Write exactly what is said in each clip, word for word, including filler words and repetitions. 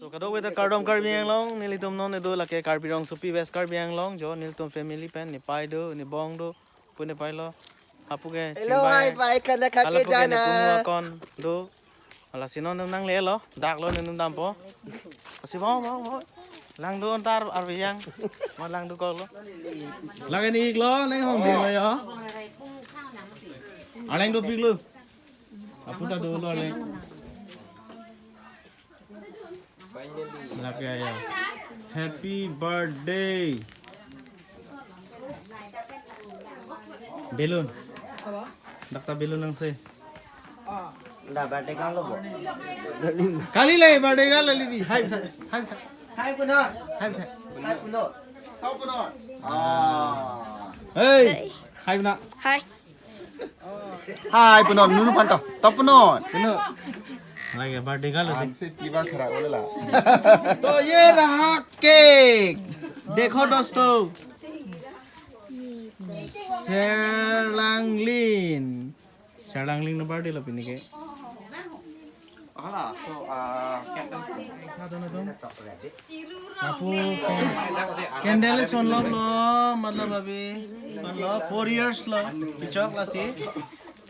So kadokave ta kardom Karbi Anglong, nelitum non kedo lake Karbi Rongsopi West Karbi Anglong, jo nelitum family pen, ne pai do, ne bong do, pu ne pai lo, hapu ke Hello, chingvai, hi, pai, kana kake hapu ke jana. Ne punu akon do, lasi non nang le lo, dak lo nelitum dampo, lasi bong, bong, bong, lang do antar arvi yang, ma lang do kok lo. Lake ni ik lo, neng hong ding lo yo. Aleng do pik lo. Apu ta do lo le. Lake ya. Happy birthday. Balloon. Dakta balloon nang se. Da birthday kang lo bo. Kali le birthday kang le di. Hai, hai, hai. Hai puno. Hai, hai. Hai puno. Tau puno. Ah. Hey. Hai puno. Hai. Hai puno, nunu pan to. Top puno. Puno. Lake birthday kang lo di. Anse piba khara ole la. तो ये रहा cake. देखो दोस्तों. Serlanglin. Serlanglin no birthday lo pini ke. Hala, so, ah, candle. Adon, adon. Lapu candle son lo lo, matlab abhi, lo four years lo, bichok lasi.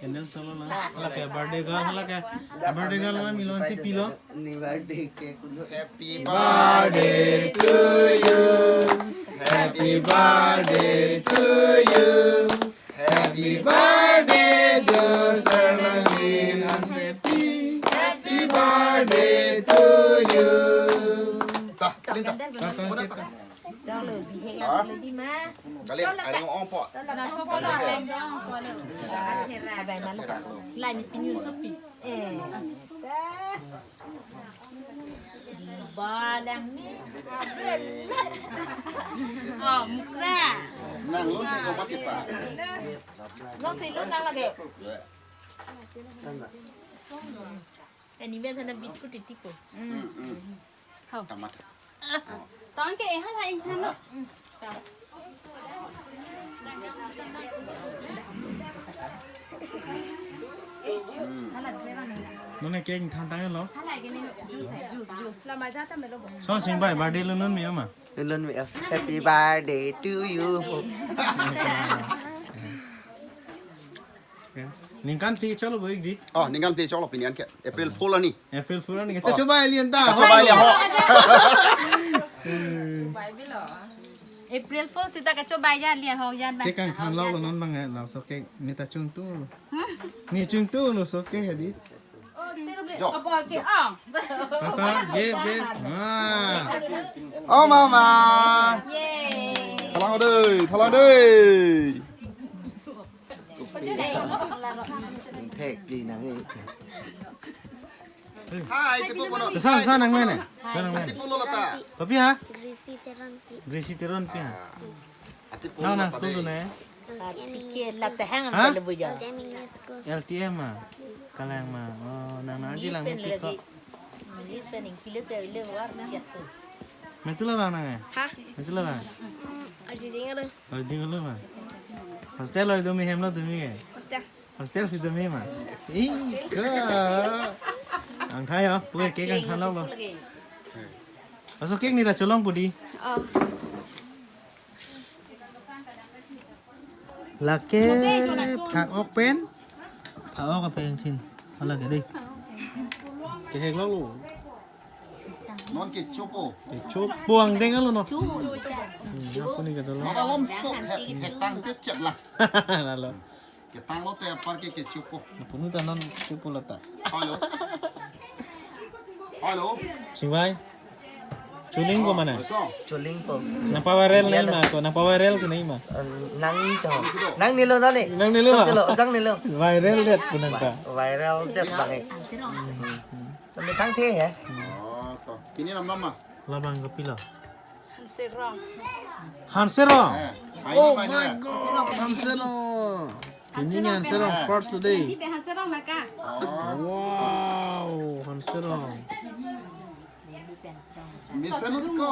Candle son lo lo. Lake birthday girl, lake birthday girl lo, milon si pilo. Ni birthday cake ulo. Happy birthday to you. Happy birthday to you. Happy birthday to Serlanglin Hansepi. Happy birthday to you. Tah, linta. Jalo, bihek lagi ma. Kali, ada yang ongpo. Laso polo, ada yang ongpo lo. Akhera. Abai malu. Lani pinyu sopi. Eh. Balang ni. Oh, mukra. Nang lo, nang lo mati pa. Nang si lo nang lagi. Ini biar sana bit ku titipo. Hmm, hmm. Hau. Tamat. Tong ke eh, hala, eh, hala. Nona cake than tang lo. Hala, gini juice hai, juice, juice. Lama jata melo bo. So, sing bai, birthday lo non me ama. Lo non me, happy birthday to you. Ningkan phli cholo bo ik di. Oh, ningkan phli cholo pini an ke. April Fool ani. April Fool ani. Kachobai lian ta. Kachobai lian ho. April Fool sita kachobai ya lian ho yan ba. Cake kang than lo non bang eh, laso cake ni ta chungtu. Ni chungtu lo so cake di. Jo. Apa ke ah. Tata, ge, ge. Ah. Oh mama. Yay. Thalang dei, thalang dei. Thek di nang eh. Hai, tipo puno. Kesan, kesan nang mene. Hai, nang mene. Tipo puno lata. Papi ha? Gracie Teronpi. Gracie Teronpi ha. Nang nang school tu ne? Ticket la tahang. Ha? L T M English School. L T M ah. Kalang ma. Oh, nang nang aji lang pen mati lagi ko. English pen ingkile te ile war chat tu. Metu la bang nang eh? Ha? Metu la bang? Aji ding ada. Aji ding lo bang. Hostel lo itu mi hem lo tu mi ke? Hostel. Hostel si tu mi ma. Ih, ke. Ang thai oh, puke cake ang than lo lo. Aso cake ni ta cholong pu di. Oh. Lake phak ok pen. Phak ok pen thin. Hala ke dei. Kehek lo lo. Non kechopo. Kechopo angdeng lo no. Hmm, aku ni kata lo. Maka lom sok hek, hek tang te chet lah. Lalo. Ketang lo te apar ke kechopo. Punu ta non chopo lata. Hello. Hello. Chingvai. Chuling ko mana? Oso. Chuling ko. Nang pa viral nai ma ko, nang pa viral ke nai ma. Nang ni to. Nang ni lo tadi. Nang ni lo ma. Chalo, nang ni lo. Viral det punang ta. Viral det bang eh. Tadi thang the ya. Oh, to. Pini lam lam ma. Labang ke pilo. Hanserong. Hanserong. Eh, Oh my God, Hanserong. Pini Hanserong first today. Nanti pe Hanserong naka. Oh. Wow, Hanserong. Mesen ko.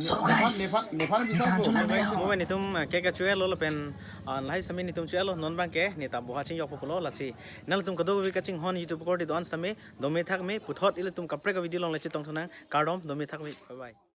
So, guys, nephan nephan nephan bisa kita so. Anjulang na ya. Mo pen netum, ah, cake kachu-etlo lapen, ah, lahai sitame netum chu-etlo, non abangke neta boha chingjokpo pulo, lasi nanglitum kadokave kachinghon YouTube korte do-an sitame dome thakme, puthot ilitum kaprek a-video along le chetongthu nang, kardom, dome thakme, bye bye.